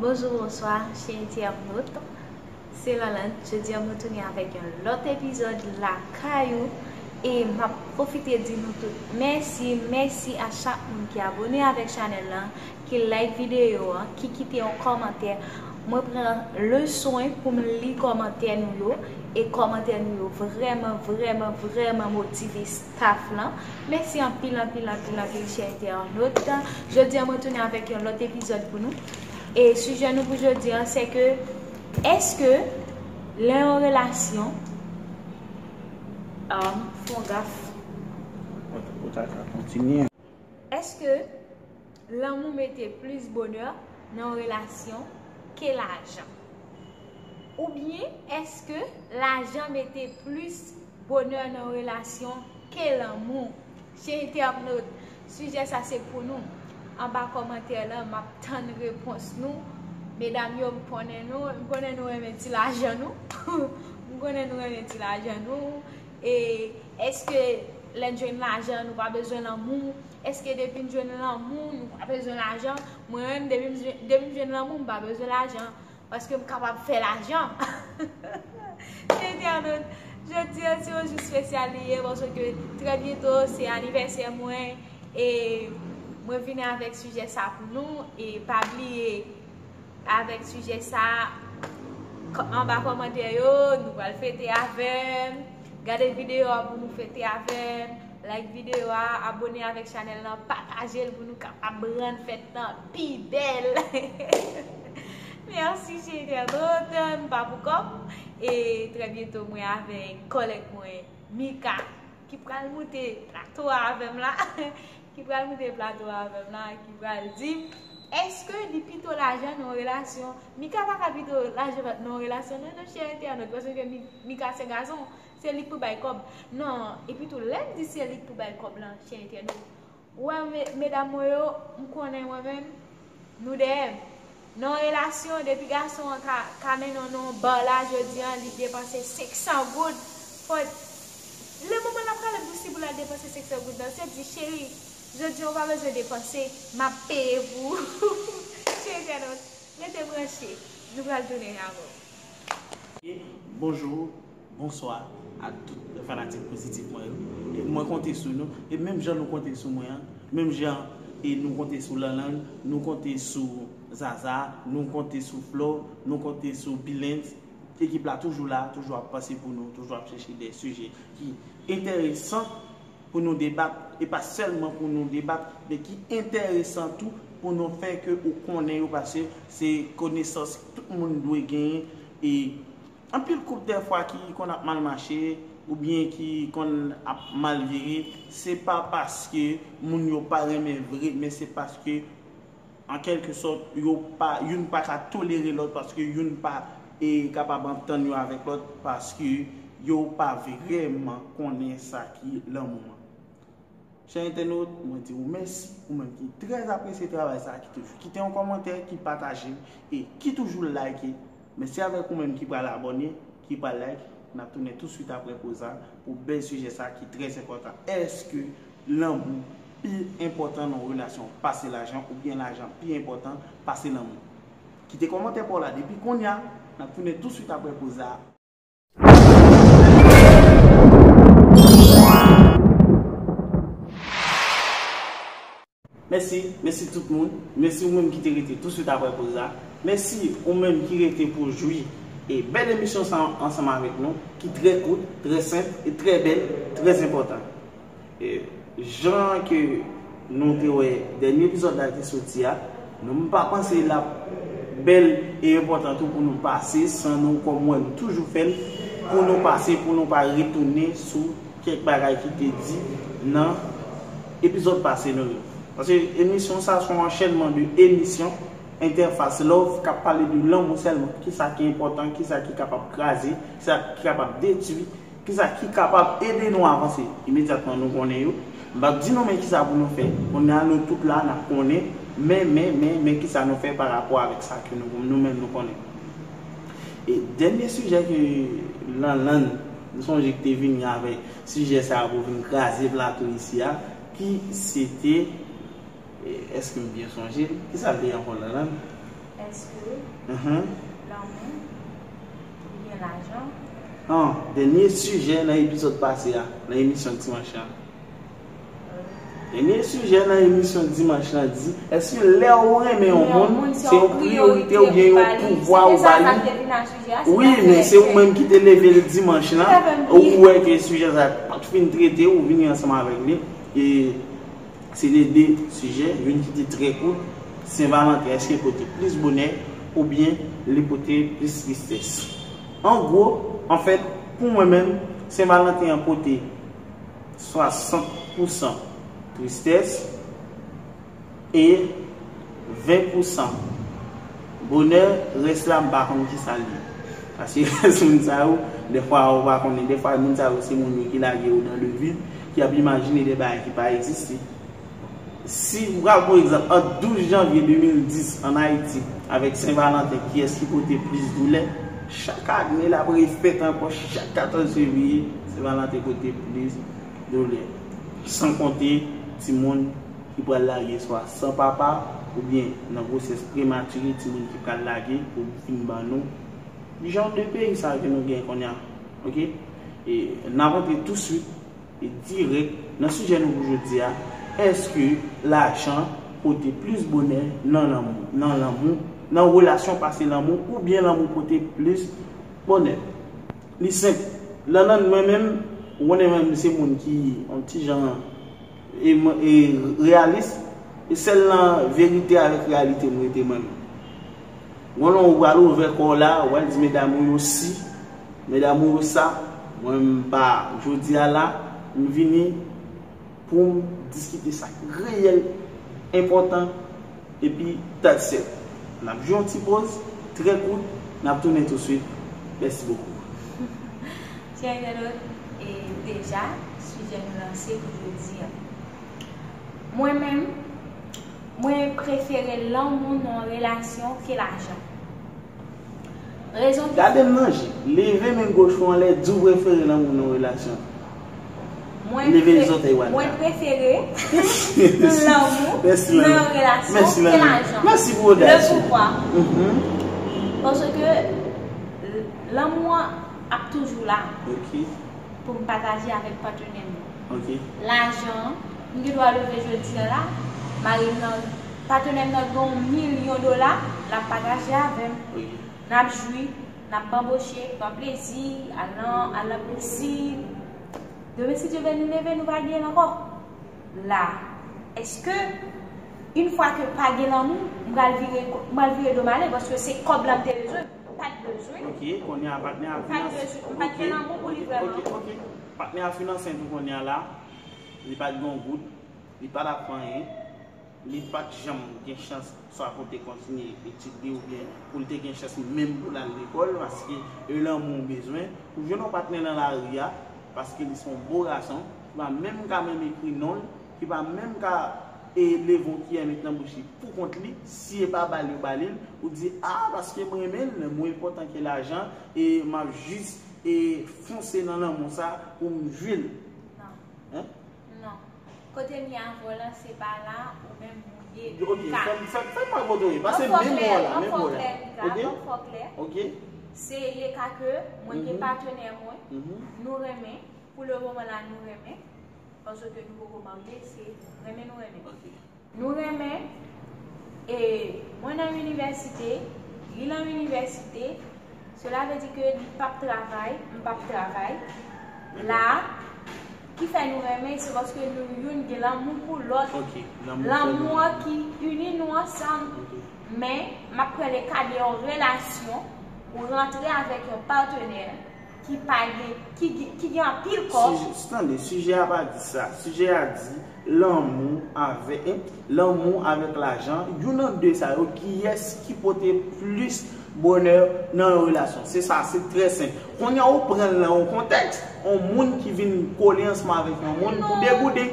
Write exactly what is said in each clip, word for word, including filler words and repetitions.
Bonjou, bonswa, chè entènot. Se Lanlande. Jodi a, mwen tounen avèk yon lòt epizòd lakay ou. E m ap pwofite di nou tout mèsi, mèsi a chak moun ki abòne avèk chanèl lan, ki like videyo an, ki kite yon kòmantè. Mwen pran le swen pou m li kòmantè nou yo, e kòmantè nou yo vrèman, vrèman, vrèman motive staff lan. Mèsi anpil, anpil, anpil, anpil, chè entènot. Jodi a, mwen tounen avèk yon lòt epizòd pou nou. E sijè nou pou jodi a, se ke, èske lè yon relasyon, um, fè yon gaf. Ou ta ka kontinye. Èske lanmou mete plis bonè nan yon relasyon ke lajan? Oubyen èske lajan mete plis bonè nan yon relasyon ke lanmou? Chè entènot, sijè sa se pou nou. Anba kòmantè lan, m ap tann repons nou. Medam yo, m konnen nou, m konnen nou renmen ti lajan nou. M konnen nou renmen ti lajan nou. E èske lè n jwenn lajan, nou pa bezwen lanmou? Èske depi n jwenn lanmou, nou pa bezwen lajan? Mwen menm, depi m jwenn, depi m jwenn lanmou, m pa bezwen lajan. Paske m kapab fè lajan. Chè entènot, jodi a se yon jou espesyal li ye, paske trè byento se anivèsè mwen, e mwen vini avèk sijè sa pou nou, e pa bliye, avèk sijè sa, kò-, anba kòmantè yo, nou pral fete avè m. Gade videyo a pou nou fete avè m. Like videyo a, abòne avèk chanèl lan, pataje l pou nou kapab rann fèt lan pi bèl. Mèsi, chè entènot, m pa pou kò m. E trè byento, mwen avèk kòlèg mwen, Mika, ki pral moute plato a avè m la. Ki pral moute plato a avè m la, ki pral di m, èske li pito lajan nan yon relasyon? Mika pa ka pito lajan nan yon relasyon, non, non, chè entènot, paske Mi-, Mika se gason. Se li k pou bay kòb. Non, epi tou, lè m di se li k pou bay kòb lan, chè entènot. Ou wè, me-, medam mwen yo, m konnen mwen menm, nou dèyè m. Nan yon relasyon, depi gason an ka, ka mennen w nan yon ba la, jodi a, li depanse senk san goud. Fò, le moman l ap rale bouch li pou l al depanse senk san goud lan, se di, cheri, jodi a, ou pa bezwen depanse, m ap peye pou ou. Chè entènot, rete branche, nou pral tounen avè w. Bonjou, bonswa a tout fanatik pozitif mwen yo. E mwen konte sou nou. E menm jan nou konte sou mwen an, menm jan e nou konte sou Lanlande, nou konte sou Zaza, nou konte sou Flo, nou konte sou Bilens. Ekip la toujou la, toujou ap panse pou nou, toujou ap chèche de sijè ki enteresan pou nou debat, e pa sèlman pou nou debat, men ki enteresan tou pou nou fè ke ou konnen yo, paske se konesans tout moun dwe genyen. E anpil koup dèfwa ki konn ap mal mache, oubyen ki konn ap mal vire, se pa paske moun yo pa renmen vre, men se paske, an kèlke sòt, yo pa, youn pa ka tolere lòt, paske youn pa, e, kapab antann yo avèk lòt, paske yo pa vrèman konnen sa ki lanmou an. Chè entènot, mwen di w mèsi, ou menm ki trè apresye travay sa, ki toujou kite yon kòmantè, ki pataje, e ki toujou like. Mèsi avèk ou menm ki pral abòne, ki pral like. N ap tounen tousuit apre poz la pou bèl sijè sa ki trè enpòtan. Èske lanmou pi enpòtan nan yon relasyon pase lajan, oubyen lajan pi enpòtan pase lanmou? Kite kòmantè pa w la depi kounye a, n ap tounen tousuit apre poz la. Mèsi, mèsi tout moun. Mèsi ou menm ki te rete tousuit apre poz la. Mèsi ou menm ki rete pou jwi e bèl emisyon sa ansanm avèk nou, ki trè kout, trè senp e trè bèl, trè enpòtan. E jan ke nou te wè dènye epizòd la te soti a, nou m pa panse l ap bèl e enpòtan tou pou nou pase san nou, kòm mwen m toujou fè l, pou nou pase, pou nou pa retounen sou kèk bagay ki te di nan epizòd pase nou yo. Paske emisyon sa se yon anchènman de emisyon, Entèfas Love, k ap pale de lanmou sèlman. Kisa ki enpòtan, kisa ki kapab kraze, kisa ki kapab detwi, kisa ki kapab ede nou avanse. Imedyatman nou konnen yo. M p ap di nou men kisa pou nou fè. Kounye a nou tout la, n ap konnen. Men, men, men, men kisa nou fè pa rapò avèk sa ke nou, nou menm nou konnen. E dènye sijè ke Lanlande, m sonje ki te vini avèk sijè sa a pou vin kraze plato isi a, ki se te, e, èske m byen sonje l? Kisa l te ye ankò, Lanlande? Èske Mhm. Lanmou, oubyen lajan. An, dènye sijè nan epizòd pase a, nan emisyon dimanch lan. Dènye sijè nan emisyon dimanch lan di, èske lè ou renmen yon moun, se yon priyorite oubyen yon pouvwa ou ba li? Wi, men se ou menm ki te leve l dimanch lan, ou wè ke sijè sa pa t fin trete, ou vini ansanm avèk li. E se te de sijè, youn ki te trè kout, Sen Valanten, èske l pote plis bonè oubyen li pote plis tristès? An gwo, anfèt, pou mwen menm, Sen Valanten an pote swasant pousan tristès e ven pousan bonè, rès la m pa konn kisa l ye. Paske rès moun sa yo, dèfwa ou pa konnen, dèfwa moun sa yo se moun yo ki lage yo dans le vide, ki ap imajine de bagay ki pa egziste. Si w pral pran egzanp, ant douz janvye de mil dis ann Ayiti avèk Sen Valanten, kiyès ki pote plis doulè? Chak ane l ap refèt ankò, chak katòz fevriye, Sen Valanten pote plis doulè. San konte timoun ki pral lage swa san papa oubyen nan gwosès prematire, timoun ki pral lage pou vin ban nou jan de peyi sa ke nou gen kounye a. Oke? E n ap antre touswit e dirèk nan sijè nou pou jodi a, èske lajan pote plis bonè nan lanmou, nan lanmou, nan relasyon pase lanmou, oubyen lanmou pote plis bonè? Li senp. Lanlann mwen menm, ou konnen mwen menm se moun ki yon ti jan e, e reyalis, e sèl nan verite avèk reyalite m rete mwen menm. Gon lè ou pral ouvè kò w la, ou pral di medam ou yo si, medam ou yo sa, mwen m pa, jodi a la, m vini pou m diskite sa k reyèl, enpòtan, epi that's it. N ap jwe yon ti poz, trè kout, n ap tounen touswit. Mèsi bokou. Chè entènot, e deja, sijè nou lanse pou jodi a. Mwen menm, mwen prefere lanmou nan yon relasyon ke lajan. Rezon ki Gade m nan je, leve men goch ou anlè, di w prefere lanmou nan yon relasyon. Mwen Leve pre- zòtèy w al Mwen la. Prefere lanmou Mèsi, nan lanmou. Yon relasyon Mèsi, ke lanmou. Lajan. Mèsi pou Le odasye. Pouvoir. Mhm. Paske l- lanmou an ap toujou la Ok. pou m pataje avèk patnè m. Ok. Lajan an, m gen dwa leve jodi a la, mari m nan, patnè m nan gen yon milyon dola, l ap pataje avè m. Ok. N ap jwi, n ap banboche, pran plezi, al nan, al nan pisin. Demen, si Dye vle, nou leve, nou pa gen l ankò. La, èske, yon fwa ke pa gen lanmou, m pral vire, m pral vire do m ale, paske se kòb la m te bezwen, m pa t bezwen. Ok, kounye a, patnè a M pa t finanse. Bezwen, m pa t gen lanmou pou livre Ok, lanmou. Ok. Patnè a finanse tou kounye a la, li pa t gen yon goud, li pa t ap fè anyen. Li pa t janm gen chans swa pou l te kontinye etid li oubyen pou l te gen chans menm pou l al lekòl, paske e lanmou w bezwen. Ou jwenn yon patnè nan lari a, paske li se yon bo gason, ki pa menm ka menm ekri non l, ki pa menm ka e leve yon kiyè met nan bouch li pou kont li, si e pa ba l yo ba li l, ou di, a, paske m renmen l, lanmou enpòtan ke lajan, e m ap jis e fonse nan lanmou sa pou m jwi l. Non. Hein? Non. Kote m ye avè w lan, se pa la ou menm ou ye. Ok, fè m, fè m, fè m wè kote w ye. Pase menm wè w la, menm wè w la. Ok? Ok. Se le ka ke mwen gen patnè mwen, nou renmen, pou le moman la nou renmen, paske nou poko marye, se renmen nou renmen. Ok. Nou renmen, e mwen nan inivèsite, li nan inivèsite, sela vle di ke li p ap travay, m p ap travay. La, ki fè nou renmen, se paske nou youn gen lanmou pou lòt. Ok, lanmou fè nou Lanmou an ki ini nou ansanm. Ok. Men, m ap pran le ka de yon relasyon ou rantre avèk yon patnè ki pa gen, ki gen, ki gen anpil kòb. Sijè, tande, sijè a pa di sa. Sijè a di lanmou avèk, en, lanmou avèk lajan. Youn nan de sa yo, kiyès ki pote plis bonè nan yon relasyon? Se sa, se trè senp. Kounye a ou pran l nan yon kontèks, yon moun ki vin kole ansanm avèk yon moun pou degoude.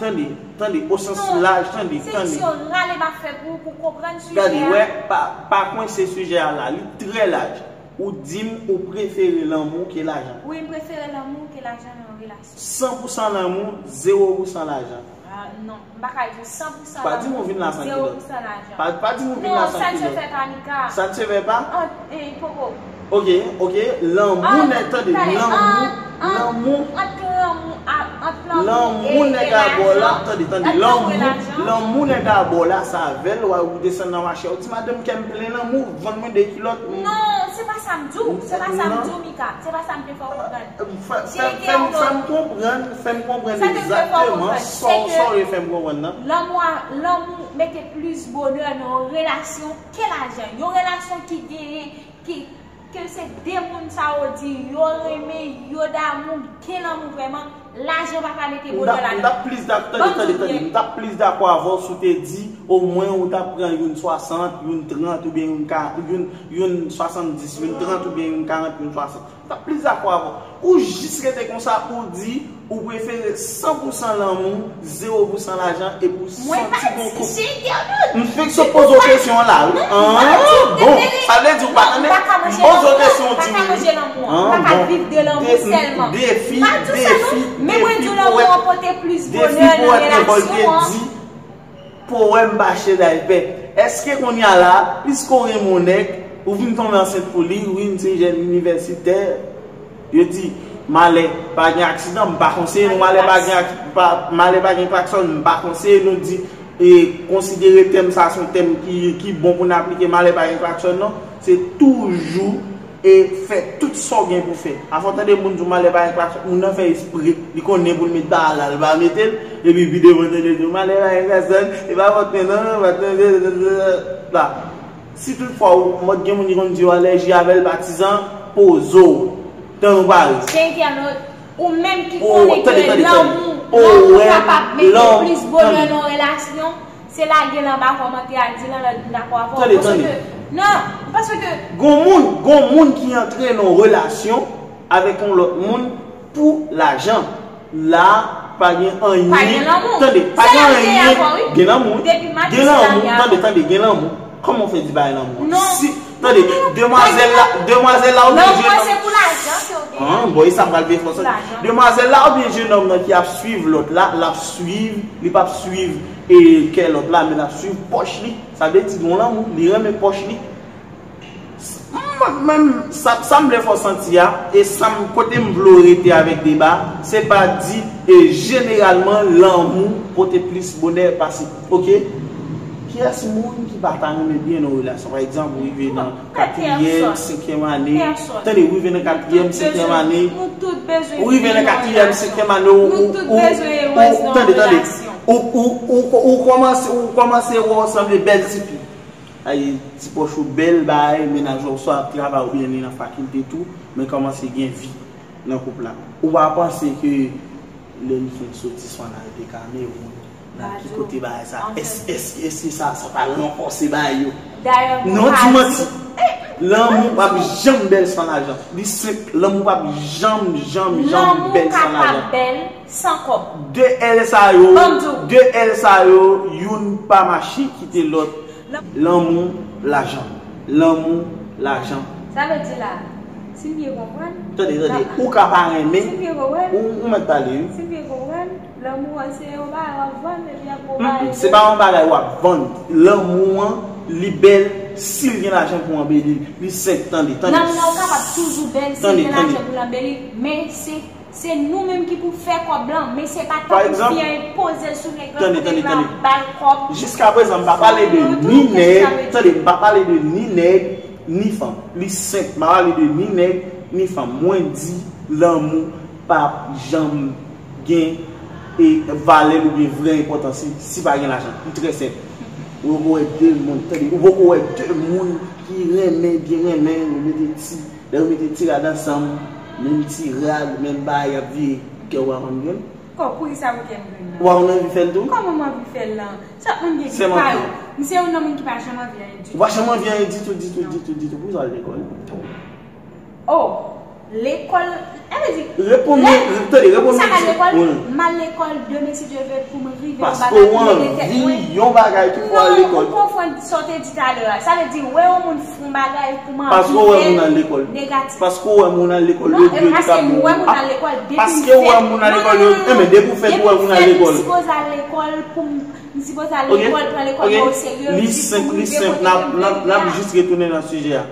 Tande, tande, o sans laj, tande, tande. Se yon rale m ap fè pou, pou konprann sijè a. Gade, wè, pa, pa kwense sijè a la, li trè laj. Ou di m ou prefere lanmou ke lajan. Wi, m prefere lanmou ke lajan nan yon relasyon. San pou san lanmou, zewo pou san lajan. Ah, non, m pa ka di w san pou san lanmou, zewo pou san lajan. Pa, pa di m ou vin la san kilòt. Non, ça ne se fait pas, Mika. Ça ne se fait pas? An, eh, poko. Ok, ok, lanmou nèg, tande, lanmou, lanmou. Ant lanmou, ant lanmou e relasyon, ant lanmou e relasyon. Lanmou nèg a bò la, tande, tande, lanmou, lanmou nèg a bò la, sa avè l, w a ou desann nan mache, ou di madanm kè m plen lanmou, vann mwen de kilòt. Non, se pa sa m di w, se pa sa m di w, Mika, se pa sa m te fè w konprann. Fè m konprann, fè m konprann egzakteman sa w vle fè m konprann nan. Lanmou a, lanmou mete plis bonè nan yon relasyon ke lajan. Yon relasyon ki genyen, ki, ke se de moun sa yo di yo renmen, yo damou, gen lanmou vrèman, lajan pa ka mete bonè ladan. M t ap plis dakò, tande, tande, tande, m t ap plis dakò avè w si w te di omwen ou t ap pran youn swasant, youn trant oubyen youn ka, youn, youn swasanndis, youn trant oubyen youn karant, youn swasant. M t ap plis dakò avè w. Ou jis rete konsa pou w di ou prefere san pou san lanmou, zewo pou san lajan epi w santi gon koup. M fenk sot poze w kesyon an la wi. An bon, sa vle di ou pa konnen? M poze w kesyon ou di wi. An bon. Defi, defi, defi powèt, defi powèt Revòlte di. Powèm pa chedayvè. Èske kounye a la, piske w renmen yon nèg, ou vin tonbe ansent pou li, wi, m se jèn inivèsitè, yo di, malè pa gen aksidan, m pa konseye nou, malè pa gen, malè pa gen klaksòn, m pa konseye nou di, e konsidere tèm sa se yon tèm ki, ki bon pou n aplike, malè pa gen klaksòn non, se toujou e fè tout sa w gen pou fè. Afè w tande moun di w malè pa gen klaksòn, moun nan fè espre, li konnen pou l met bagay la, li pa mete l, epi pi devan tande di w malè pa gen klaksòn, e pa fòt mwen non, pa tande la. Si tout fwa ou mòd gen moun ki konn di yo alèji avè l patizan, poze w, tann ou pare. Cheri Kèlot, ou menm ki konnen ke lanmou, lanmou kapab mete plis bonè nan yon relasyon, se lage l anba kòmantè a, di lan lòt moun dakò avè w. Tande, tande. Non, paske. Gon moun, gon moun ki antre nan yon relasyon avèk yon lòt moun pou lajan. La, pa gen anyen. Pa gen lanmou. Tande, pa gen anyen. Gen lanmou, wi. Gen lanmou, tande, tande, gen lanmou. Kòman w fè di pa gen lanmou? Non. Si, tande, demwazèl la, demwazèl la oubyen jennonm. Lanmou an se pou lajan ke w gen. An, bon, e sa m pral veye fò santi. Demwazèl la oubyen jennonm nan ki ap swiv lòt la, l ap swiv, li p ap swiv e kè lòt la, men l ap swiv pòch li. Sa vle di gon lanmou, li renmen pòch li. Mwen menm, sa, sa m vle fè w santi a, e sa m, kote m vle w rete avèk deba, se pa di, e jeneralman, lanmou pote plis bonè pase, oke? Kiyès moun ki pa ta renmen byen nan yon relasyon? Pa egzanp, ou rive nan katriyèm, senkyèm ane, tande, ou rive nan katriyèm, senkyèm ane, ou rive nan katriyèm, senkyèm ane, ou, ou, ou, tande, tande, ou, ou, ou, ou kòmanse, ou kòmanse wè w sanble bèl tifi. Ay, ti pòch ou bèl, bay, mennaj ou swa ap travay oubyen li nan fakilte tou, men kòmanse gen vi nan koup la. Ou pa panse ke lè n fin soti swa n al de Kamewoun, n al ki kote bagay sa, èske, èske, èske sa, sa pa ranfòse bagay yo? Non, di manti. Lanmou p ap janm bèl san lajan. Li senp, lanmou p ap janm, janm, janm bèl san lajan. Lanmou ka pa bèl san kòb. De L sa yo, de L sa yo, youn pa mache kite lòt. Lanmou, lajan. Lanmou, lajan. Sa vle di la, si m byen konprann. Tande, tande, ou ka pa renmen. Si m byen konprann. Ou, ou mèt pale, wi. Si m byen konprann, lanmou an se yon bagay w ap vann, epi ap pwopaje. Se pa yon bagay w ap vann. Lanmou an, li bèl, si l gen lajan pou anbeli l. Li senp, tande, tande. Lanmou an kapab toujou bèl, si l gen lajan pou l anbeli l, men se Se nou menm ki pou fè kòb lan, men se pa tankou fi an enpoze l sou nèg lan kote l ap ba l kòb. Jiskaprezan, m pa pale de ni nèg, tande, m pa pale de ni nèg, ni fanm. Li senp, m pa pale de ni nèg, ni fanm. Mwen di, lanmou p ap janm gen e valè l oubyen vrè enpòtans li si pa gen lajan. Li trè senp. Ou poko wè de moun, tande, ou poko wè de moun ki renmen, byen renmen, yo mete ti Lè yo mete ti rad ansanm, menm ti rad, menm bagay y ap vire, kè w pa konn grenn. Kò, poukisa pou kè m grenn nan? Ou pa konn anvi fè l tou? Kòman m anvi fè l lan? Chak moun gen vi pa yo. M se youn nan moun ki pa janm anvi anyen ditou. Ou pa janm anvi anyen ditou, ditou, ditou, ditou. Poukisa w al lekòl? Oh! Lekòl, sa vle di, reponn mwen, tande, reponn mwen. Sa m al lekòl, m al lekòl demen si Dye vle pou m rive yon bagay pou m ede tèt mwen. Paske w anvi yon bagay ki fè w al lekòl. Non, ou konprann sa w te di talè a. Sa vle di, wè yon moun fè yon bagay pou m anvi fè negatif. Paske w wè moun al lekòl. Paske w wè moun al lekòl, yo di yo te ka bon. Non, e paske m wè moun al lekòl, depi m fèt. Paske w wè moun al lekòl, yo, enben, depi w fèt, ou wè moun al lekòl. M sipoze al lekòl pou m, m sipoze al lekòl, pran lekòl mwen o serye, jis pou m rive kote ke m vle rive a. Li senp, li senp, n ap, n ap, n ap jis retounen nan sijè a.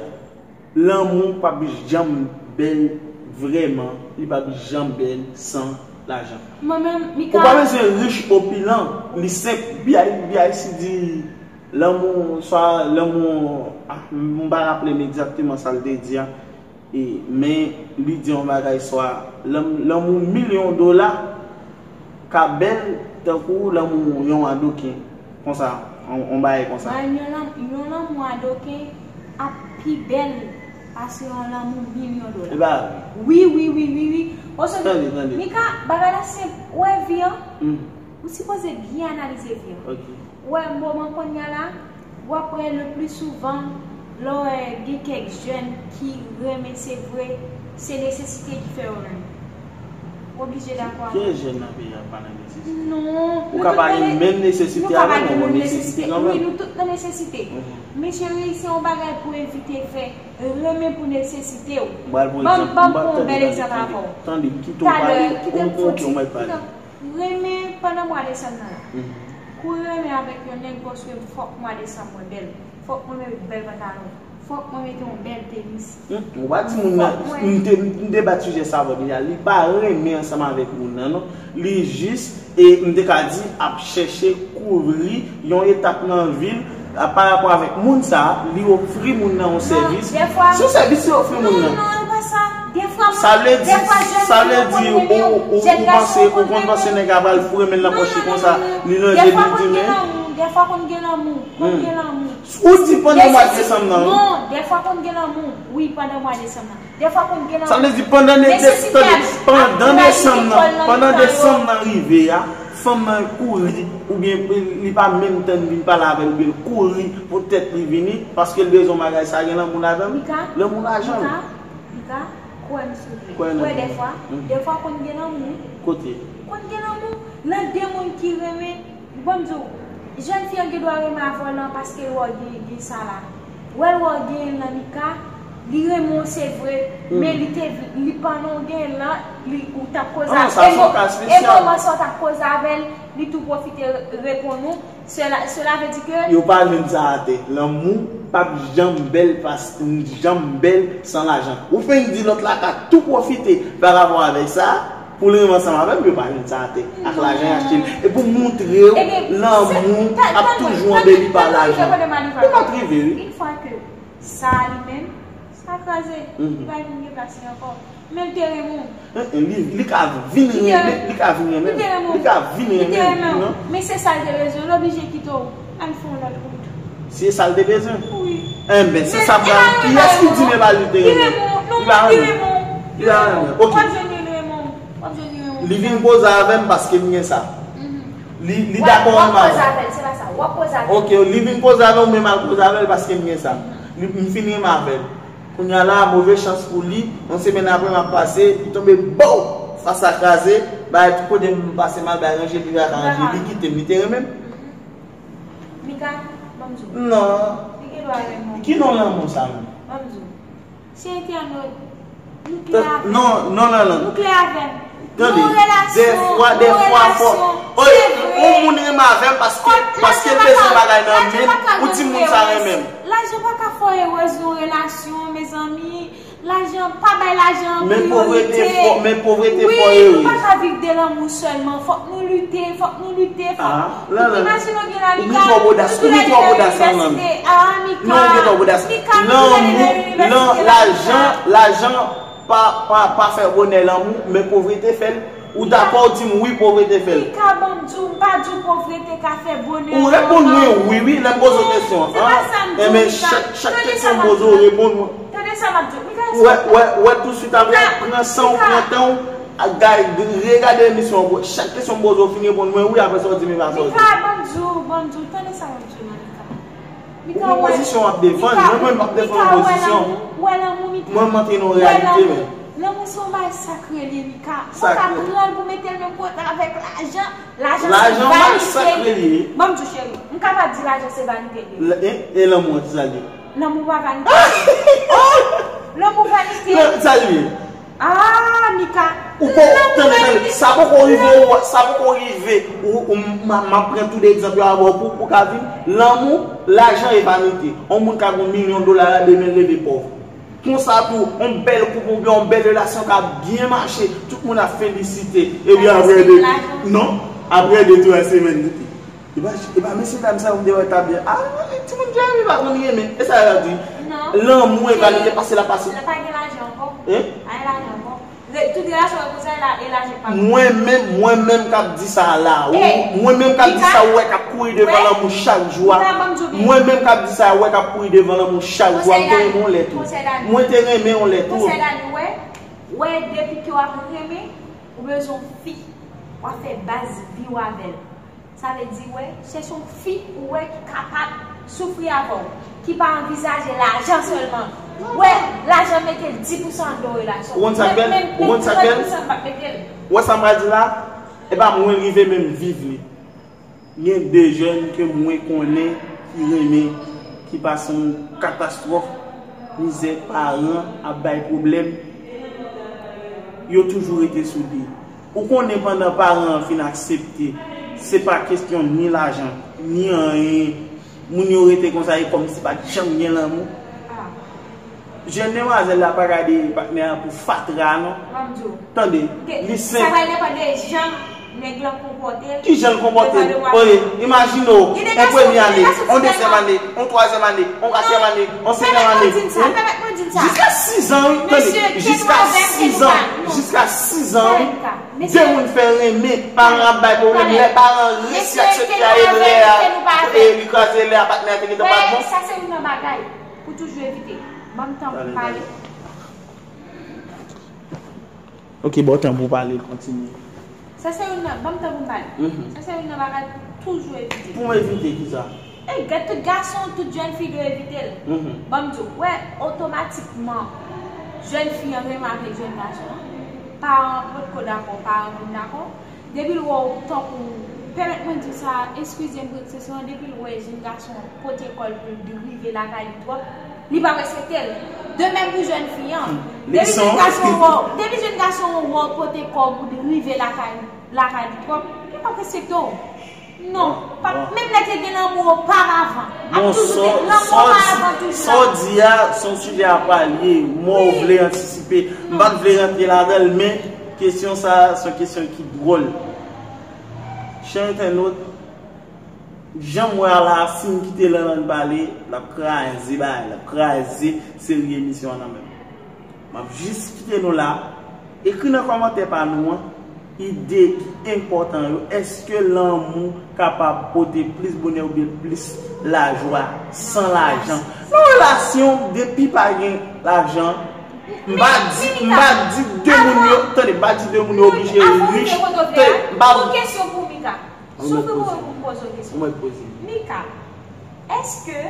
Lanmou p ap janm bèl vrèman, li p ap janm bèl san lajan. Mwen menm, Mika. Ou pa bezwen rich, opilan, li senp. B I, B I C di lanmou, swa lanmou, ah, m pa raple m egzakteman sa l te di a. E, men, li di yon bagay, swa lanm-, lanmou milyon dola ka bèl tankou lanmou yon adoken. Konsa, yon, yon bagay konsa. Ban yon lanm-, yon lanmou adoken ap pi bèl pase yon lanmou milyon dola. E ba. Wi, wi, wi, wi, wi. Tande, tande. Mika, bagay la senp. Ou wè vi an? Hmm. Ou sipoze byen analize vi an. Ok. Ou wè moman kounye a la, w ap wè le pli souvan, lè w wè gen kèk jèn ki renmen, se vre, se nesesite ki fè yo renmen. Ou oblije dakò avè m. Ki jèn nan peyi a pa nan nesesite? Non, ou ka pa gen menm nesesite avè m, men nesesite kanmenm. Wi, nou tout nan nesesite. Mhm. Men cheri, se yon bagay pou evite fè, renmen pou nesesite w. M pral pou egzanp, m pral pou yon bèl egzanp avè w. Tande, kite w pale, kite m fon ti, kite m Renmen pandan mwa desanm nan la. Mhm. Kouri renmen avèk yon nèg paske fòk mwa desanm mwen bèl. Fòk mwen met bèl pantalon. Fòk mwen mete yon bèl tenis. Hmm, ou pa di moun nan, m te, m te bat sijè sa avè w deja. Li pa renmen ansanm avèk moun nan, non. Li jis, e m te ka di, ap chèche kouvri yon etap nan vi l, a, pa rapò avèk moun sa a, li ofri moun nan yon sèvis. Se yon sèvis li ofri moun nan. Non, non, e pa sa. Dèfwa, sa vle di, dèfwa, sa vle di, ou, ou, ou panse, ou konn panse nèg la pral foure men l nan pòch li konsa, li nan je li di men. Dèfwa konn gen lanmou, konn gen lanmou. Ou di pandan mwa desanm nan, wi. Non, dèfwa konn gen lanmou, wi, pandan mwa desanm nan. Dèfwa konn gen lanmou. Sa vle di pandan de, de, tande, pandan desanm nan, pandan desanm nan rive a, fanm nan kouri, oubyen li pa menm tann vin pale avè l, oubyen l kouri pou tèt li vini, paske l bezwen bagay sa, gen lanmou ladan l. Mika, lanmou lajan. Mika, Mika, kwè m souple. Kwè dèfwa, dèfwa konn gen lanmou. Kote? Konn gen lanmou nan de moun ki renmen. Ban m di w, jèn fi an gen dwa renmen avè w lan paske l wè w gen, gen sa la. Wè l wè w genyen l lan Mika, li renmen w se vre, men li te, li pandan w genyen l lan, li, ou t ap koze avè l. E moman sa w t ap koze avè l, li tou pwofite re-, reponn ou. Sela, sela vle di ke yo pa jwenn sa atè. Lanmou p ap janm bèl pas-, janm bèl san lajan. Ou fenk di lòt la ka tou pwofite pa rapò avèk sa. Pou l renmen ansanm avè m, yo pa jwenn sa atè. Ak lajan y achte l. E pou montre w, lanmou ap toujou anbeli pa lajan. Ou pa t rive, wi. Yon fwa ke sa li menm, sa kraze, li pa vin gen plas li ankò. Men l te renmen w. Li, li ka vin renmen, li ka vin renmen m. Li ka vin renmen m, non. Men se sa l te bezwen, l oblije kite w. Al fè yon lòt wout. Se sa l te bezwen? Wi. Enben, se sa m pral. Kiyès ki di men pa li te renmen? Li pa renmen w. Li pa renmen w. Ok. W ap jwenn li renmen w. W ap jwenn li renmen w. Li vin koze avè m paske m gen sa. Li, li dakò renmen avè m. W ap koze avè l, se pa sa. W ap koze avè l. Ok, li vin koze avè w, men m al koze avè l paske m gen sa. Li, m fin renmen avè l. Kounye a la, move chans pou li, yon semèn apre m ap pase, li tonbe, bow! Fas la kraze, bagay tout kote m pase mal, bagay ranje, li pa ka ranje, li kite m, li te renmen m. Mika, ban m di w. Non. Li gen dwa renmen w. Ki non lanmou sa menm? Ban m di w. Se entènot. Nou klè avè m. Non, non, non, non. Nou klè avè m. Tande, dèfwa, dèfwa fò. Oye, yon moun renmen avè m paske, paske l bezwen bagay nan men m, ou di moun sa renmen m. Lajan pa ka fè w erez nan yon relasyon, mezanmi. Lajan, pa bay lajan priyorite. Men povrete fè w erez. Wi, nou pa ka viv de lanmou sèlman. Fòk nou lite, fòk nou lite, fòk nou. Imajine w gen la Mika, nou tou lè li nan inivèsite. Ah, Mika, Mika, nou tou lè li nan inivèsite la, Mika. Lajan, lajan pa, pa, pa fè bonè lanmou, men povrete fè l. Ou dakò, ou di m wi, povrete fè l. Mika, ban m di w, m pa di w povrete ka fè bonè lanmou. Ou reponn mwen wi, wi, lè m poze w kesyon an. Se pa sa m di w, Mika. Enben, chak, chak kesyon m poze w, reponn mwen. Tande sa m ap di w. Mika, èske w wè, wè, wè, tousuit apre, pran san w, pran tan w, regade emisyon an. Chak kesyon m poze w, fin reponn mwen wi, apre sa w di m e pa sa w di. Mika, ban m di w, ban m di w, tande sa m ap di w la, Mika. Ou gon pozisyon w ap defann, mwen menm m ap defann yon pozisyon. Mwen m antre nan yon reyalite, men. Lanmou se yon bagay sakre li ye, Mika. Ou ka pran l pou mete l menm kote avèk lajan. Lajan se vanite. Lajan yon bagay sakre li ye. Ban m di w, cheri, m kapab di lajan se vanite li ye. E lanmou an, ki sa l ye? Lanmou pa vanite. Lanmou vanite. Sa l ye? Ah, Mika. Ou ko tande, tande. Sa poko rive, sa poko rive. Ou, ou m ap pran tout egzanp yo avè w pou, pou ka vin. Lanmou, lajan e vanite. Yon moun ka gen yon milyon dola la, demen l leve pòv. Konsa tou, yon bèl koup oubyen yon bèl relasyon ka byen mache, tout moun ap felisite. Epi apre de, non, apre de twa semèn, epi, epa, epa mesye dam sa yo m te wè t ap byen. Ah, timoun Jeremi pa konn renmen. E sa y ap di? Lanmou e vanite pase l ap pase. Lè pa gen lajan ankò. Hein? Pa gen lajan ankò. Tout relasyon yo konsa e lajan k pa. Mwen menm, mwen menm k ap di sa la, ou, mwen menm k ap di sa, ou wè k ap kouri devan lanmou chak jou a. Mwen menm k ap di sa, ou wè k ap kouri devan lanmou chak jou a, m te renmen w lè tou. Mwen te renmen w lè tou. Konsèy Dani, ou wè, ou wè, depi ke w ap renmen, ou bezwen yon fi, w ap fè baz vi w avè l. Sa vle di, wè, chèche yon fi ou wè ki kapab soufri avè w, ki pa anvizaje lajan sèlman. Wè, lajan mete l dis pousan anndan yon relasyon. Ou konn sa k bèl? Ou konn sa k bèl? Menm trant pousan m p ap mete l. Ou wè sa m pral di la? E pa mwen rive menm viv li. Gen de jèn ke mwen konnen ki renmen, ki pase yon katastwòf, mizè, paran ap bay pwoblèm. Yo toujou rete soude. Ou konnen pandan paran an fin aksepte, se pa kesyon ni lajan, ni anyen, moun yo rete konsa, e kòmsi pa t janm gen lanmou. Jèn demwazèl la pa gade patnè a pou fatra, non. Tande, li senp. Sa va depann de jan nèg lan konpòte l. Ki jan l konpòte l? Oye, imajine w, yon premye ane, yon dezyèm ane, yon twazyèm ane, yon katriyèm ane, yon senkyèm ane. Jiska sizan, wi, tande, jiska sizan, jiska sizan, wi, de moun fè renmen, paran ap bay pwoblèm, lè paran resi aksepte a, e lè a, e li kraze, lè a patnè a te gentan pa t bon. Sa se youn nan bagay pou toujou evite. Ban m tan pou m pale. Ok, ba w tan pou w pale, kontinye. Sa se youn nan, ban m tan pou m pale. Sa se youn nan bagay pou toujou evite. Pou m evite kisa? E gad tout gason, tout jèn fi dwe evite l. Ban m di w, wè, otomatikman, jèn fi an renmen avèk jèn gason an. Paran an potko dakò, paran an vin dakò. Depi l wè w tankou, pèmèt mwen di w sa, eskize m pou ekspresyon an, depi l wè jèn gason an pote kò l pou l rive lakay li twòp, li p ap respekte l. De menm pou jèn fi an. Depi jèn gason an wè w, depi jèn gason an wè w pote kò w pou l rive lakay, lakay li twòp, li p ap respekte w. Non, pa, menm lè te gen lanmou oparavan, ap toujou gen lanmou oparavan toujou la. Sa w di a, se yon sijè apa l ye, mò w vle antisipe. M pa t vle rantre ladan l, men kesyon sa a, se yon kesyon ki dwòl. Chè entènot, jan m wè a la, si m kite Lanlann pale, l ap kraze bagay, l ap kraze seri emisyon an nan men m. M ap jis kite nou la. Ekri nan kòmantè pa nou an ide ki enpòtan yo. Èske lanmou kapab pote plis bonè oubyen plis lajwa san lajan? Nan relasyon, depi pa gen lajan, m pa di, m pa di de moun yo, tande, m pa di de moun yo oblije rich. Tande, m pa. Yon kesyon pou Mika. Soufri pou mwen pou m poze w kesyon. Mika, èske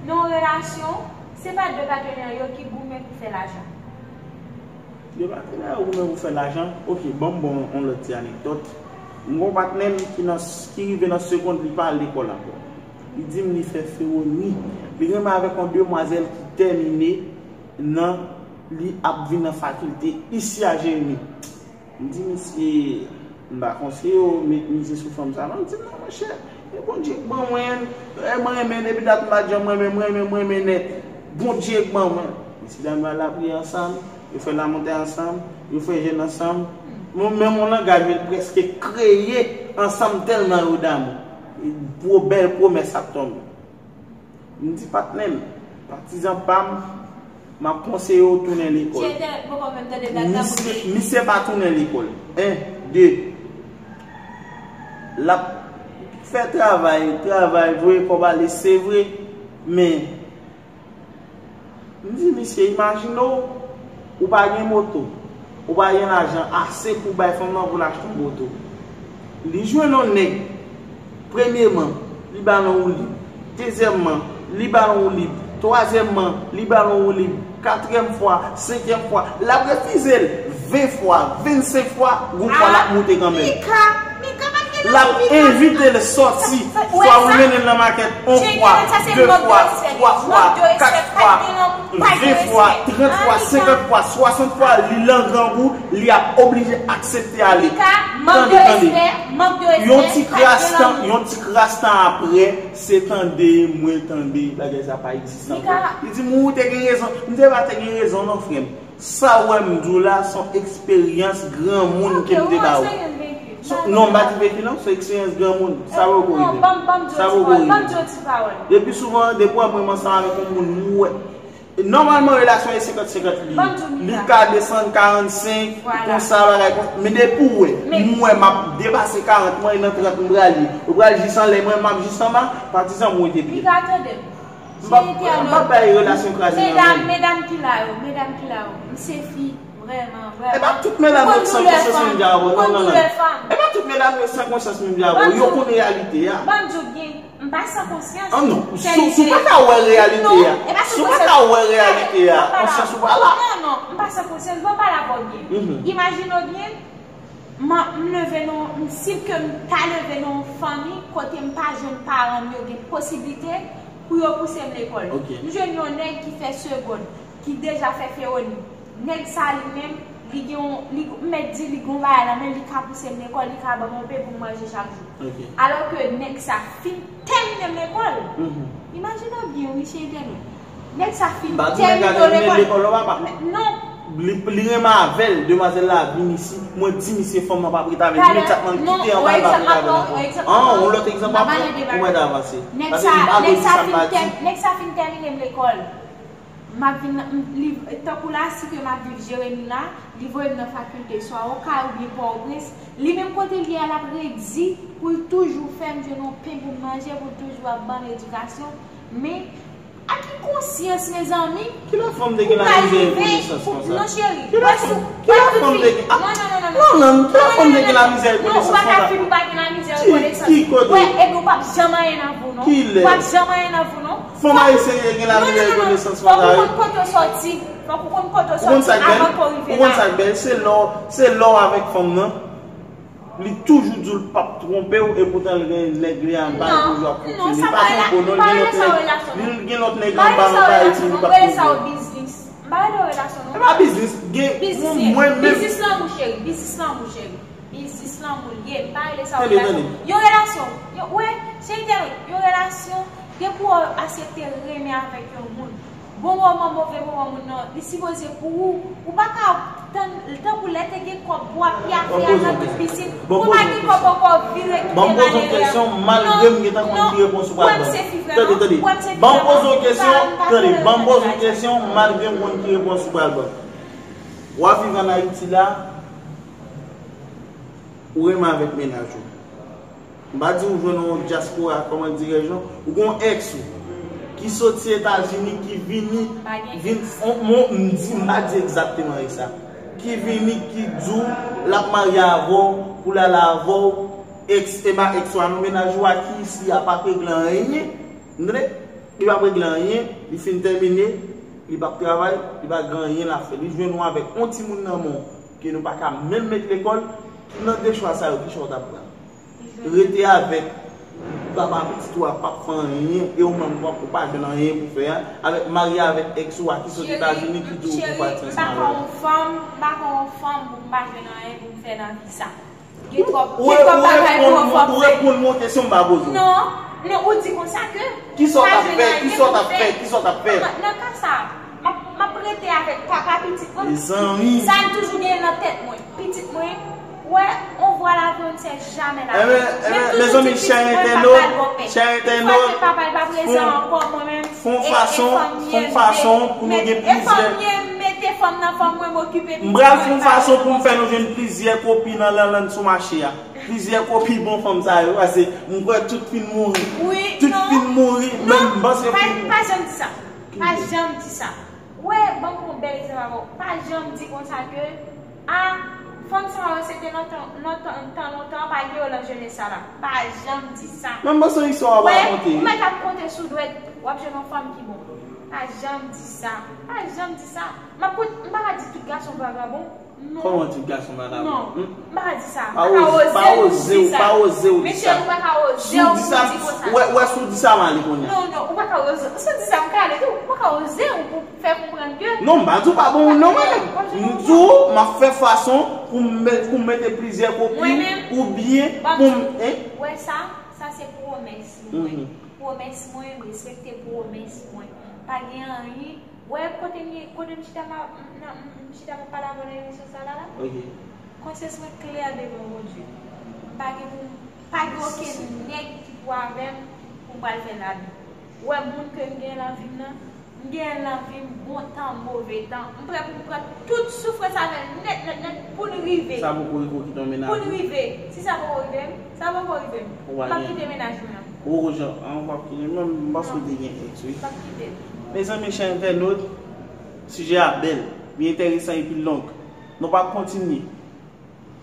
nan yon relasyon, se pa de patenè yo ki goumen pou fè lajan? De patenè yo goumen pou fè lajan? Ok, ban m ba w yon lòt ti anekdòt. M gen yon patnè m ki nan, ki rive nan segond, li pa al lekòl ankò. Li di m li fè feloni. Li renmen avèk yon demwazèl ki tèmine nan, li ap vin nan fakilte isi a Jeremi. M di misye, m pa konseye w met mize sou fanm sa non. Li di m non, monchè, e Bondye k ban mwen, e mwen renmen, depi dat m pa t janm renmen, mwen renmen, mwen renmen nèt. Bondye k ban mwen. Mesye dam yo al lapriyè ansanm, yo fè lamontay ansanm, yo fè jèn ansanm. Menm yon langaj yo prèske kreye ansanm tèlman yo damou. Gwo bèl pwomès ap tonbe. M di patnè m, patizan pa m, m ap konseye w tounen lekòl. Misye, misye pa tounen lekòl. En, de. L ap fè travay, travay, voye kòb ale, se vre, men m di misye, imajine w, ou pa gen moto, ou pa gen lajan ase pou bay fanm nan pou l achte yon moto. Li jwenn yon nèg, premyeman, li ba l yon woulib. Dezyèmman, li ba l yon woulib. Twazyèmman, li ba l yon woulib. Katriyèm fwa, senkyèm fwa, l ap refize l ven fwa, vennsenk fwa, gon fwa l ap moute kanmenm. Mika, Mika pa t gen. L ap envite l sòti, swa ou mennen l nan makèt yon fwa, de fwa, twa fwa, kat fwa, ven fwa, trant fwa, senkant fwa, swasant fwa, li lan grangou, li ap oblije aksepte ale. Tande, tande. Yon ti kras tan, yon ti kras tan apre, se tande, mwen tande, bagay sa pa egziste ankò. Li di m, ou te gen rezon. M te pa te gen rezon non, frè m. Sa w wè m di w la, se yon eksperyans granmoun ke m te ba ou. Non, m pa di veki non, se eksperyans granmoun. Sa poko rive. Sa poko rive. Epi souvan, depi w wè mwen ansanm avèk yon moun, m wè. Nòmalman, relasyon e senkant senkant li ye. Li ka desann karannsenk, konsa, bagay konsa. Men depi w wè, m wè m ap depase karant, mwen nan trant, m pral ye. Ou pral jis anlè, mwen m ap jis anba, patizan mwen te byen. M p ap, m p ap bay relasyon kraze nan men. Medam, medam ki la yo, medam ki la yo, m se fi, vrèman, vrèman. E pa tout medam yo san konsyans menm jan avè w, non, non, non. E pa tout medam yo san konsyans menm jan avè w, yo konn reyalite a. Ban m di w byen, m pa san konsyans. Ah non, si w pa ka wè reyalite a, si w pa ka wè reyalite a, konsyans ou pa la. Non, non, m pa san konsyans, ban m pale avè w byen. Imajine w byen, M, m leve nan, m, si ke m ta leve nan yon fanmi kote m pa jwenn paran m yo gen posiblite pou yo pouse m lekòl. M jwenn yon nèg ki fè segond, ki deja fè fewoni. Nèg sa li menm, li gen yon, li, m mèt di li gen yon bagay nan men l, li ka pouse m lekòl, li ka ban m yon pen pou m manje chak jou. Alò ke nèg sa fin tèmine m lekòl. Imajine w byen, wi, cheri tèmine. Nèg sa fin tèmine w lekòl. Non. Li, li renmen avè l, demwazèl la vin isit. Mwen di misye fanm nan p ap ret avè l imedyatman, l kite anba, l p ap ret avè l ankò. An, yon lòt egzanp ap pran pou mwen avanse. Paske m pa vle di sa m pa di. Nèg sa fin tèmine m lekòl. M ap vin, m, li, tankou la, si ke m ap viv Jeremi la, li voye m nan fakilte, swa Okay oubyen Pòtoprens. Li menm kote l ye a, l ap redi pou l toujou fè m jwenn yon pen pou m manje, pou l toujou ap ban m edikasyon. Men, a ki konsyans, mezanmi? Kilè fanm te gen lamizè e konesans konsa? Non, cheri. Kilè fanm, kilè fanm te gen? Non, non, non, non, non. Non, non, kilè fanm te gen lamizè e konesans konsa? Ou pa ka fin ou pa gen lamizè e konesans. Ki, ki kote? Wè, epi ou p ap janm anyen nan vi w, non. Kilè? Ou p ap janm anyen nan vi w, non. Fanm ayisyen yo gen lamizè e konesans konsa, wi. Fòk ou konn kote w sòti. Fòk ou konn kote w sòti avan ke w rive la. Ou konn sa k bèl? Se lè w, se lè w avèk fanm nan. Li toujou di w l p ap twonpe w, epoutan l gen nèg li anba l toujou ap fonksyone. Li pa twonpe w non, li gen lòt nèg, li gen lòt nèg anba l anba Ayiti, li p ap twonpe w. M pa rele sa yon biznis. M pa rele yon relasyon non. E pa biznis, gen mwen menm. Biznis lanmou cheri, biznis lanmou cheri. Biznis lanmou l ye, m pa rele sa yon relasyon. Yon relasyon, yon, wè, cheri tèren, yon relasyon, depi w aksepte renmen avèk yon moun, bon moman, move moman moun nan, li sipoze pou ou. Ou pa ka tann, tankou lè te gen kòb pou w ap pyafe a nan tout pisin. Ou pa gen kòb ankò, vire kite malere a. Ban m poze w kesyon, malgre m gentan konn ki repons ou pral ban m. Tande, tande. Ban m poze w kesyon, tande, ban m poze w kesyon, malgre m konn ki repons ou pral ban m. W ap viv ann Ayiti la, ou renmen avèk mennaj ou. M pa di ou jwenn yon dyaspora, kòman dirè jan, ou gen yon èks ou ki soti Etazini, ki vini, vin, on, on, m di, m pa di egzakteman e sa, ki vini, ki di w l ap marye avè w, pou l ale avè w, èks, e pa èks ou a non, mennaj ou a ki isi a p ap regle anyen, tande, li p ap regle anyen, li fin tèmine, li p ap travay, li pa gen anyen l ap fè, li jwenn ou avèk yon timoun nan men w ke nou pa ka menm met lekòl, ki nan de chwa sa yo, ki chwa w t ap pran? Rete avèk papa pitit ou a p ap fè anyen, e ou menm w ap, ou pa jwenn anyen pou fè a, avèk marye avèk èks ou a ki sot Etazini ki di w pou pati ansanm avè l. M pa ka yon fanm, m pa ka yon fanm pou m pa jwenn anyen pou m fè nan vi sa. Gen twòp, gen twòp bagay pou yon fanm fè. Ou reponn mwen kesyon m pa poze w. Non, non, ou di konsa ke. Kisa w t ap fè? Kisa w t ap fè? Kisa w t ap fè? Nan, nan ka sa, m ap, m ap rete avèk papa pitit mwen. Mezanmi. Sa m toujou gen nan tèt mwen. Pitit mwen, wè, on vwa la vie, on ne sait jamais la vie. Enben, enben, mezanmi, chè entènot, chè entènot, fon fason, fon fason pou nou gen plizyè. E fanm mwen, mete fanm nan fanm mwen, m okipe pitit mwen. M pral fon fason pou m fè nou jwenn plizyè kopi nan Lanlann sou mache a. Plizyè kopi bon fanm sa yo, paske m kwè tout fin mouri. Tout fin mouri, menm m panse fin. Pa janm di sa. Pa janm di sa. Wè, ban m yon bèl egzanp avè w. Pa janm di konsa ke, a, fanm sa yo se te nan tan, nan tan, tan lontan, pa gen yo nan jenès sa la. Pa janm di sa. Menm panse yon istwa w ap rakonte. Wè, ou mèt ap konte sou dwèt, w ap jwenn yon fanm ki bon. Pa janm di sa. Pa janm di sa. M ap kon-, m pa ka di tout gason vagabon. Non. Kòman tout gason vagabon? Non. Hmm? M pa ka di sa. M pa ka oze, pa oze w di sa. Pa oze w di sa. Mesye, ou pa ka oze w pou di konsa. Wè, wè, si w di sa, m ale kounye a. Non, non, ou pa ka oze. Si w di sa, m ka ale tou. Ou pa ka oze w pou fè konprann ke... Non, m pa di w pa bon moun, non, mwen menm. M di w, m ap fè fason pou m met-, pou m mete plizyè kopi oubyen pou m, hein? Wè sa, sa se pwomès mwen. Pwomès mwen, respekte pwomès mwen. Pa gen anyen. Wè kote m ye, kote m chita m ap, m, m, m chita m ap pale avè w nan emisyon sa la la? Ok. Konsyans mwen klè devan Bondye. M pa gen pou m, pa gen okenn nèg ki pou avè m pou m pral fè labi. Ou wè moun ke m gen nan vi m nan, m gen nan vi m bon tan, move tan. M prè pou m pran tout soufrans avè l nèt, nèt, nèt pou n rive. Sa poko rive w kite yon mennaj ou? Pou n rive. Si sa poko rive m, sa poko rive m. M ap kite mennaj mwen an. Ou jan, an w ap kite, mwen m pa swete gen ex, wi. M ap kite. Mezanmi, chè entènot, sijè a bèl, li enteresan epi long. Nou p ap kontinye.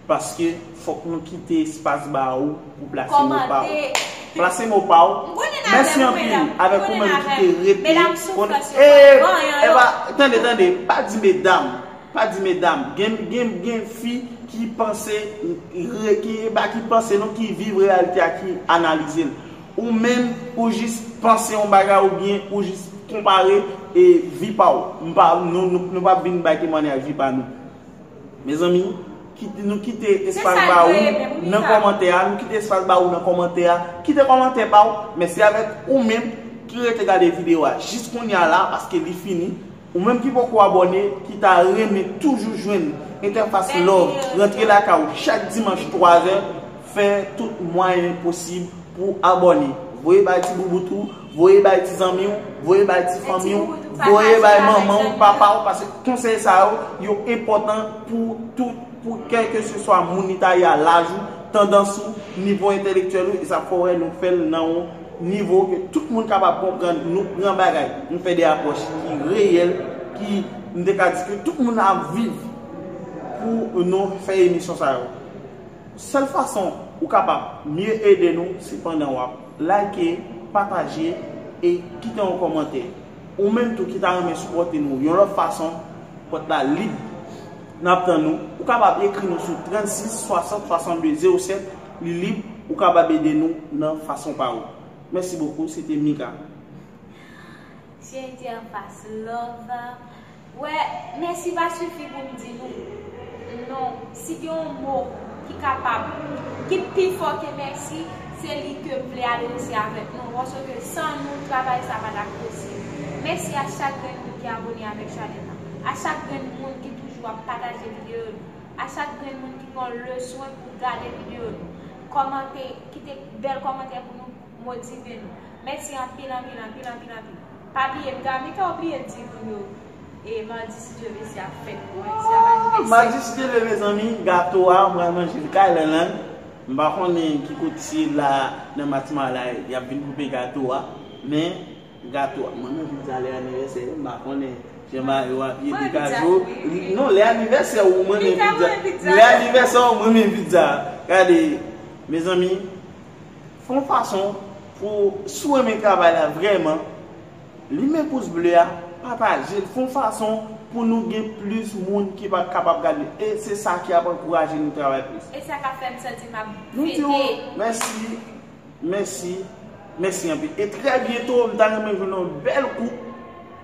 Paske fòk nou kite espas ba ou pou plase mo pa ou. Kòmante. Plase mo pa ou. Mèsi anpil avèk ou menm ki te rete. Medam soufrans yo pa anyen. Epa, tande, tande, pa di medam. Pa di medam. Gen, gen, gen fi ki panse, re-, ki, e pa ki panse non, ki viv reyalite a, ki analize l. Ou menm, ou jis panse yon bagay oubyen ou jis konpare e vi pa w. M pa, nou, nou, nou p ap vin bay temwayaj vi pa nou. Mezanmi, kit-, nou kite espas ba ou nan kòmantè a, nou kite espas ba ou nan kòmantè a, kite kòmantè pa ou, men se avèk ou menm ki rete gade videyo a jis kounye a la, paske li fini. Ou menm ki poko abòne, ki ta renmen toujou jwenn Entèfas Love, rantre lakay ou chak dimanch twa zè, fè tout mwayen posib pou abòne. Voye bay ti boubout ou, voye bay ti zanmi w, voye bay ti fanmi w, voye bay manman w, papa w, paske konsèy sa yo, yo enpòtan pou tout, pou kèlkeseswa moun li ta ye a, laj ou, tandans ou, nivo entèlektyèl ou, e sa fè w wè nou fè l nan yon nivo ke tout moun kapab konprann, nou pran bagay, nou fè de apwòch ki reyèl, ki, m te ka di ke tout moun ap viv pou nou fè emisyon sa yo. Sèl fason ou kapab mye ede nou, se pandan w ap like, pataje e kite yon kòmantè. Ou menm tou ki ta renmen sipòte nou yon lòt fason, pòt la lib. N ap tann ou. Ou kapab ekri nou sou trannsis swasant swasannde zewo sèt, li lib, ou kapab ede nou nan fason pa ou. Mèsi bokou, se te Mika. Se Entèfas Love. Wè, mèsi pa sifi pou m di nou. Non, si gen yon mo ki kapab, ki pi fò ke mèsi, se li ke m vle adrese avèk nou, paske san nou, travay sa pa t ap posib. Mèsi a chak grenn moun ki abòne avèk chanèl la, a chak grenn moun ki toujou ap pataje videyo nou, a chak grenn moun ki pran le swen pou gade videyo nou, kòmante, kite bèl kòmantè pou nou motive nou. Mèsi anpil, anpil, anpil, anpil, anpil. Pa bliye, m ta, m ta bliye di moun yo, e madi si Dye vle se ap fèt mwen, se ap anivèsè. Madi si Dye vle, mezanmi, gato a, m pral manje l kay Lanlann. M pa konnen ki kote se la, nan Matimay la, y ap vin koupe gato a, men gato a, mwen menm vin di a lè anivèsè, m pa konnen jan bagay yo ap ye, Pikajo. Non, lè anivèsè ou, mwen menm vin di a. Lè anivèsè ou, mwen menm vin di a. Gade, mezanmi, fè yon fason pou, si w renmen travay la vrèman, limen pous ble a, pataje l, fè yon fason pou nou gen plis moun ki va kapab gade. E se sa ki ap ankouraje nou travay plis. E sa k ap fè m santi m ap fete. Nou di w mèsi, mèsi, mèsi anpil. E trè byento, m ta renmen jwenn yon bèl koup,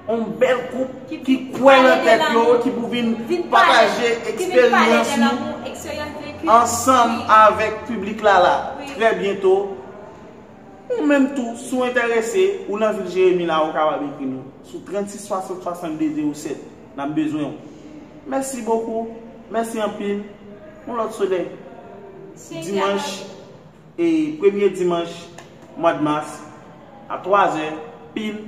yon bèl koup ki kwè nan tèt yo, ki pou vin pataje eksperyans nou ansanm avèk piblik la la. Trè byento. Ou menm tou, si w enterese, ou nan vil Jeremi la, ou kapab ekri nou sou trannsis swasant swasannde zewo sèt. N ap bezwen w. Mèsi bokou. Mèsi anpil. Yon lòt solèy. Dimanch, e premye dimanch mwa d mas, a twa zè pil,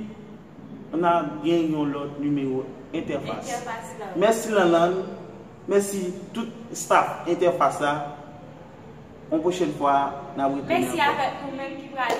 n a gen yon lòt nimewo Entèfas. Mèsi Lanlann. Mèsi tout staff Entèfas la. Yon pwochèn fwa, n ap retounen ankò. Mèsi avèk nou menm ki pral